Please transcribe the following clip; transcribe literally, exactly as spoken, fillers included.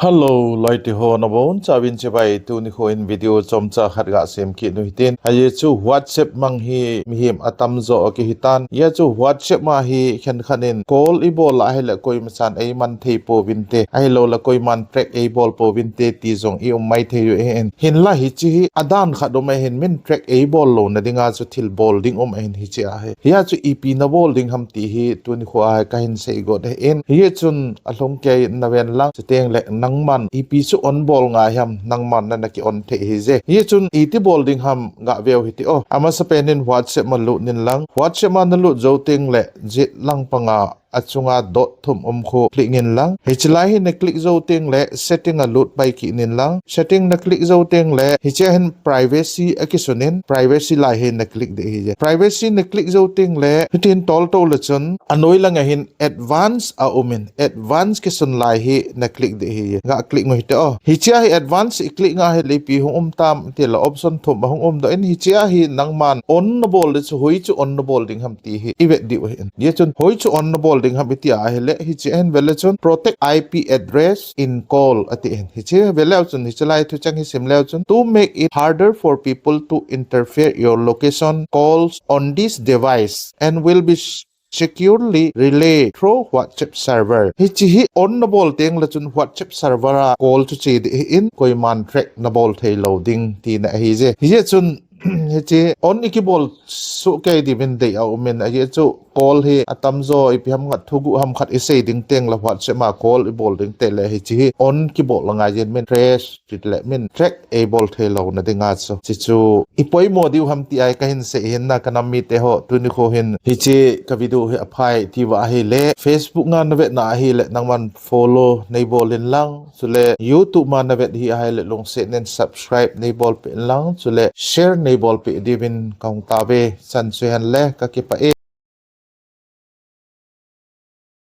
Hello, loite ho nabonchauvin chibai. Tuni kho in video chomcha khat gasem kit u hitin. Ajeh chu WhatsApp mang hi mihem atamjo akihitan. Ajeh chu WhatsApp ma hi khenkhat in call ibol a ahile koima chan eiman thei pouvinte, ahilouleh koiman track eibol pouvinte ti jong i um maithei u ahin. Hinlah hiche hi adan khat um ahin, min track eibol louna dinga chu thil bol ding um ahin hiche ahi. Hijeh chun ipi nabol ding ham ti hi tuni kho a kahin seigot ahin. Hijeh chun alhung kei in naven lang, chuteng le nangman ipi chu on bol ngai ham, nangman nana ki on thei ahije. Hijeh chun iti bol ding ham gaveu hite o. Amasapen in WhatsApp ma lut in lang. WhatsApp ma nalut jou teng le jet lang panga achunga dot thum um khu click in lang. Hiche lai hi na click jou teng le setting a lut pai kit in lang. Setting na click jou teng le hiche hin privacy akisun in, privacy lai hi na click ding ahije. Privacy na click jou teng le hitin toltou le chun anoi langa hin advance a um in, advance kisun lai hi na click ding ahije. Ga click u hite o. Hiche hi advance i click nga hile ipi hung um tam tile option thum ahung umdoh in, hiche hi nangman on nabol ding chu hoi chu on nabol ding ham ti hi ivet diu ahin. Hijeh chun hoi chu on nabol ding ham iti ahile hiche hin vele chun protect I P address in call ati ahin. Hiche vele chun hiche lai thucheng hi sim leu chun, to make it harder for people to interfere your location calls on this device and will be securely relay through WhatsApp server. Hiche hi on nabol teng le chun WhatsApp server a call chu che ding ahin, koiman track nabol thei lou ding tina ahije. Hijeh chun hiche on ikibol soh kei diuvin dei aum in, ajeh chu call hi atamjo ipi ham khat thuguh ham khat isei ding teng le WhatsApp ma call ibol ding teng le hiche hi on kibol angai jin, min trace tile min track eibol thei louna dinga chu. Hiche chu ipoimo diu ham ti a kahin sei ahin na kanam mite ho, tuni kho hin hiche ka video hi aphai tiuva ahile Facebook nga navetna ahile nangman follow neibol in lang. Chule YouTube ma navet hi ahile lungset in subscribe neibol peh in lang. Chule share neibol peh diuvin kahung tauve. Chan chu hen le kakipah e.